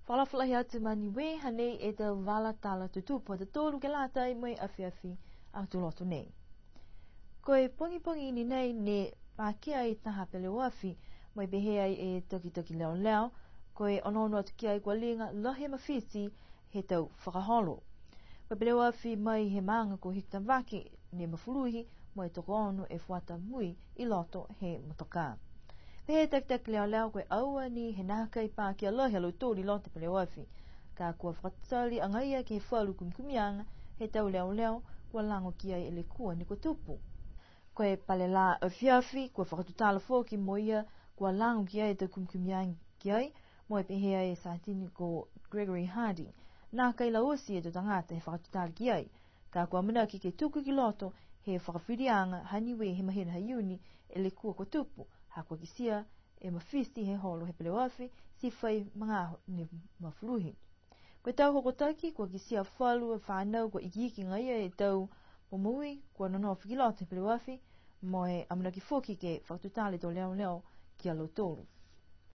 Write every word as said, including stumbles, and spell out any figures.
Fakaalofa lahi atu ma Niue, hanei e tau vala tala tutupu ha tautolu ke lata mo e afiafi Aho Tuloto nei. Ko e pogipogi ni nei ne pakia e taha peleoafi, mo e pehē ai e takitaki leoleo, ko e onoono atu ki ai kua liga lahi e mafiti he tau fakaholo. Ko e peleoafi mai he maaga ko Hikutavake ne mafuluhi mo e tokoono e fuata mui i loto he motokā. Pehē e takitaki leoleo ko e aua ni he nākai pakia lahi a lautolu i loto he peleoafi. Ka kua fakatali agaia ke he falu kumikumiaga he tau leoleo kua lago ki ai e lekua ne kua tupu. Ko e pale lā afiafi, kua fakatutala foki mo ia kua lago ki ai e tau kumikumiaga ki ai, mo e pehē ai e Satini ko Gregory Harding, nākai la oti e tau tagata he fakatutala ki ai. Ka kua amanaki ke tuku ki loto he fakafiliaga ha Niue he mahina ha Iuni e lekua kua tupu, ha kua kitia e mafiti he holo he peleoafi, ti fai magaaho ne mafuluhi. Ko e tau hokotaki, kua kitia falu e fanau kua ikiiki agaia e tau momoui kua nonofo ki loto he peleoafi, mo e amanaki foki ke fakatutala e tau leoleo ki a lautolu.